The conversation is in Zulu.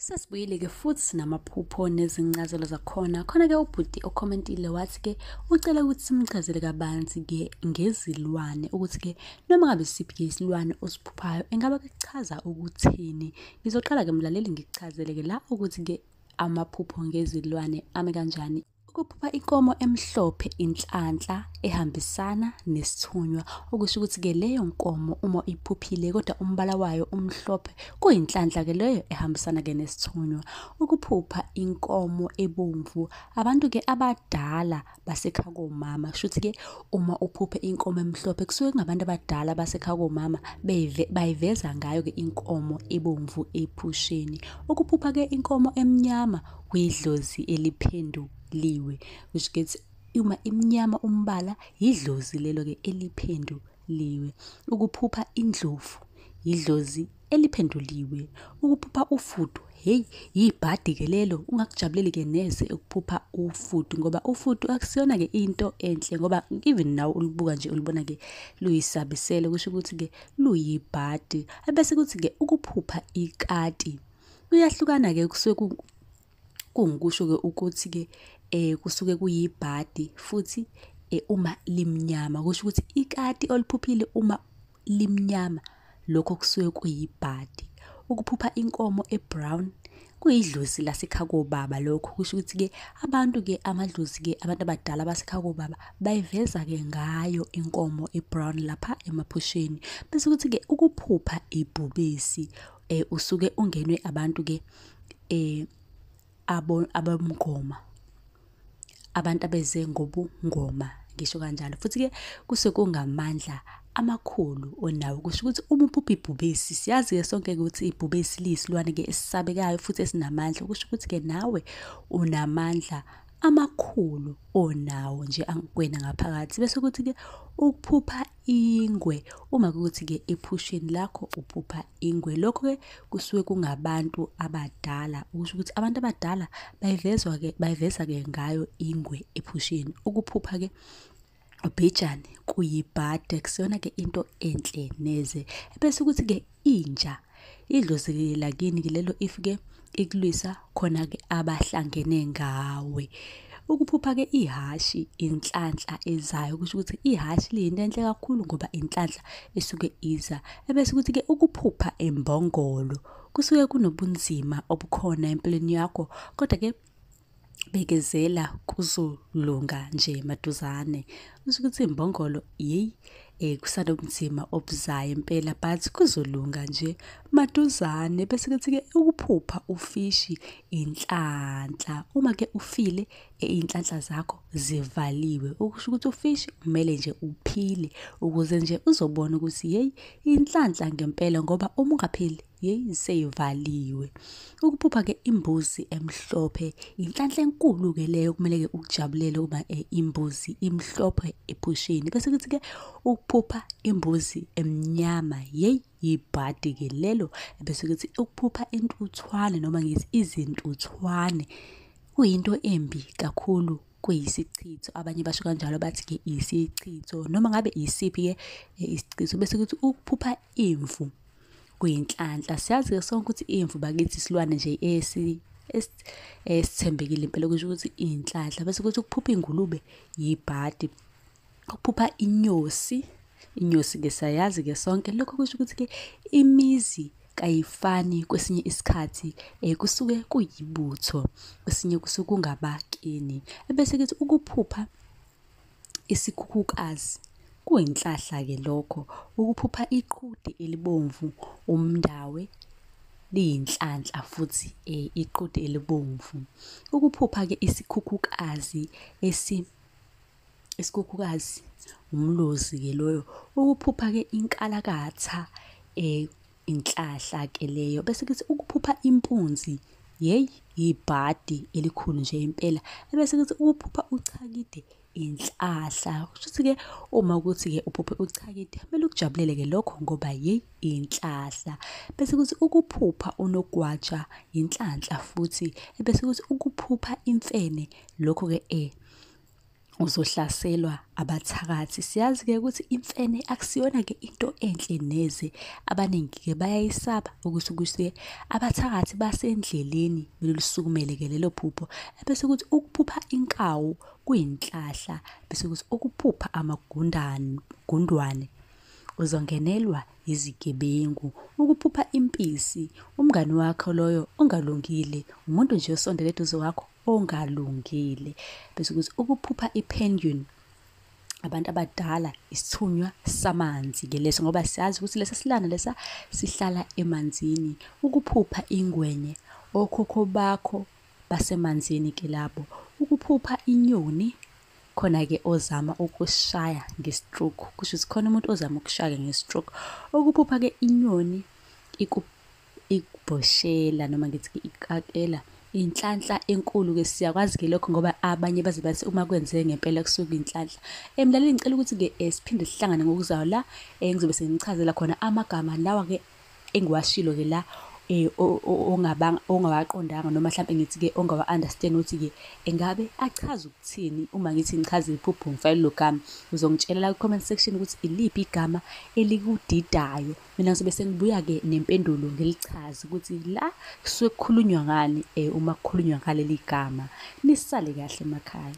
Sesibuyile-ke futhi namaphupho nezincazelo zakhona. Khona-ke ubhuti okhomentile wathi-ke ucela ukuthi simchazele kabanzi-ke ngezilwane ukuthi-ke noma ngabe isiphi-ke isilwane osiphuphayo engabe kuchaza ukuthini. Ngizoqala-ke mlaleli ngikuchazele-ke la ukuthi-ke amaphupho ngezilwane ame kanjani. Ukuphupha inkomo emhlophe inhlanhla ehambisana nesithunywa, okusho ukuthi-ke leyo nkomo uma uyiphuphile kodwa umbala wayo umhlophe, kuyinhlanhla-ke leyo ehambisana-ke nesithunywa. Ukuphupha inkomo ebomvu, abantu-ke abadala basekhaya komama, kushuthi-ke uma uphuphe inkomo emhlophe kusuke kungabantu abadala basekhaya komama bayiveza ngayo-ke inkomo ebomvu ephusheni. Ukuphupha-ke inkomo emnyama kuyidlozi eliphenduliwe, kusho ukuthi uma imnyama umbala yidlozi lelo-ke eliphenduliwe. Ukuphupha indlovu yidlozi eliphenduliwe. Ukuphupha ufudu, hheyi yibhadi-ke lelo, ungakujabuleli-ke neze ukuphupha ufudu ngoba ufudu akusiyona-ke into enhle ngoba even nawe ulubuka nje ulubona-ke luyisabisele, kusho ukuthi-ke luyibhadi. Ebese kuthi-ke ukuphupha ikati, kuyahlukana-ke kusuke kungukusho-ke ukuthi-ke kusuke kuyibhadi futhi uma limnyama, kusho ukuthi ikati oliphuphile uma limnyama lokho kusuke kuyibhadi. Ukuphupha inkomo e-brown kuyidlozi lasekhaya kobaba lokho, kusho ukuthi-ke abantu-ke amadlozi-ke abantu abadala basekhaya kobaba bayiveza-ke ngayo inkomo e-brown lapha emaphusheni. Bese kuthi-ke ukuphupha ibhubesi usuke ungenwe abantu-ke abomngoma, abantu abeze ngobungoma ngisho kanjalo. Futhi-ke kusuke kungamandla amakhulu onawo, kusho ukuthi uma uphupha ibhubesi, siyazi-ke sonke ukuthi ibhubesi liyisilwane-ke esisabekayo futhi esinamandla, kusho ukuthi-ke nawe unamandla amakhulu onawo nje kuwena ngaphakathi. Bese kuthi-ke ukuphupha ingwe, uma kuwukuthi-ke ephusheni lakho uphupha ingwe, lokho-ke kusuke kungabantu abadala, okusho ukuthi abantu abadala bayivezwa-ke bayiveza-ke ngayo ingwe ephusheni. Ukuphupha-ke ubhejane kuyibhadi, akusiyona-ke into enhle neze. Bese kuthi-ke inja, idlozi lakini-ke lelo if-ke ikulwisa khona-ke abahlangene ngawe. Ukuphupha-ke ihhashi inhlanhla ezayo, kusho ukuthi ihhashi liyinto enhle kakhulu ngoba inhlanhla esuke iza. Ebese kuthi-ke ukuphupha imbongolo, kusuke kunobunzima obukhona empilweni yakho, kodwa-ke bekezela kuzolunga nje maduzane. Kusho ukuthi imbongolo yeyi kusanobunzima obuzayo impela but kuzolunga nje maduzane. Bese kuthi-ke ukuphupha ufishi inhlanhla, uma-ke ufile iy'nhlanhla zakho zivaliwe, okusho ukuthi ufishi kumele nje uphile ukuze nje uzobona ukuthi yeyi inhlanhla ngempela, ngoba uma ungaphili yeyi seyivaliwe. Ukuphupha-ke imbuzi emhlophe, inhlanhla enkulu-ke leyo kumele-ke ukujabulele uma imbuzi imhlophe ephusheni. Bese kuthi-ke ukuphupha imbuzi emnyama, yeyi yibhadi-ke lelo. Bese kuthi ukuphupha intuthwane noma ngithi izintuthwane kuyinto embi kakhulu, kuyisichitho. Abanye basho kanjalo bathi-ke isichitho noma ngabe isiphi-ke isichitho. Bese kuthi ukuphupha imvu kuyinhlanhla. Siyazi-ke sonke ukuthi imvu bakithi isilwane nje esithembekile impela, kusho ukuthi inhlanhla. Bese kuthi ukuphupha ingulube yibhadi. Ukuphupha inyosi, inyosi-ke siyayazi-ke sonke, lokho kusho ukuthi-ke imizi kayifani kwesinye isikhathi kusuke kuyibutho, kwesinye kusuke kungabakini. Ebese kuthi ukuphupha isikhukhukazi kuyinhlahla-ke lokho. Ukuphupha iqhude elibomvu umndawe liyinhlanhla futhi iqhude elibomvu. Ukuphupha-ke isikhukhukazi isikhukhukazi umlozi-ke loyo. Ukuphupha-ke inkalakatha inhlahla-ke leyo. Bese kuthi ukuphupha impunzi, yeyi ibhadi elikhulu nje impela. Ebese kuthi ukuphupha uchakide inhlahla, kusho ukuthi-ke uma kuwukuthi-ke uphuphe uchakide kumele ukujabulele-ke lokho ngoba yeyi inhlahla. Bese kuthi ukuphupha unogwaja inhlanhla futhi. Ebese kuthi ukuphupha imfene, lokho-ke Uzohlaselwa abathakathi. Siyazi-ke ukuthi imfene akusiyona-ke into enhle neze. Abaningi-ke bayayisaba ukuthi kusuke abathakathi basendleleni, kumele ulisukumele-ke lelo phupho. Ebese kuthi ukuphupha inkawu kuyinhlahla, bese kuthi ukuphupha amagundane, gundwane uzongenelwa izigebengu. Ukuphupha impisi, umngani wakho loyo ongalungile, umuntu nje osondele eduze kwakho ongalungile. Bese kuthi ukuphupha i-penguin, abantu abadala, isithunywa samanzi-ke leso, ngoba siyazi ukuthi lesa silwane lesa sihlala emanzini. Ukuphupha ingwenye, okhokho bakho basemanzini-ke labo. Ukuphupha inyoni, khona-ke ozama ukushaya nge-stroke, kusho ukuthi khona umuntu ozama ukushaya nge-stroke. Ukuphupha-ke inyoni ikubhoshela noma ngithi ikakela, inhlanhla enkulu-ke. Siyakwazi-ke lokho ngoba abanye baze bathi uma kwenzeke ngempela kusuke kuyinhlanhla. Mlaleli, ngicela ukuthi-ke siphinde sihlangane ngokuzayo la ngizobe sengichazela khona amagama lawa-ke engiwashilo-ke la ongawaqondanga noma mhlampe ngithi-ke ongawa-understand ukuthi-ke engabe achaza ukuthini. Uma ngithi ngichaza iphupho ngifake lelo gama, uzongitshela la ku-comment section ukuthi iliphi igama elikudidayo. Mina ngizobe sengibuya-ke nempendulo ngilichaze ukuthi la kusuke kukhulunywa ngani uma kukhulunywa ngaleli gama. Nisale kahle emakhaya.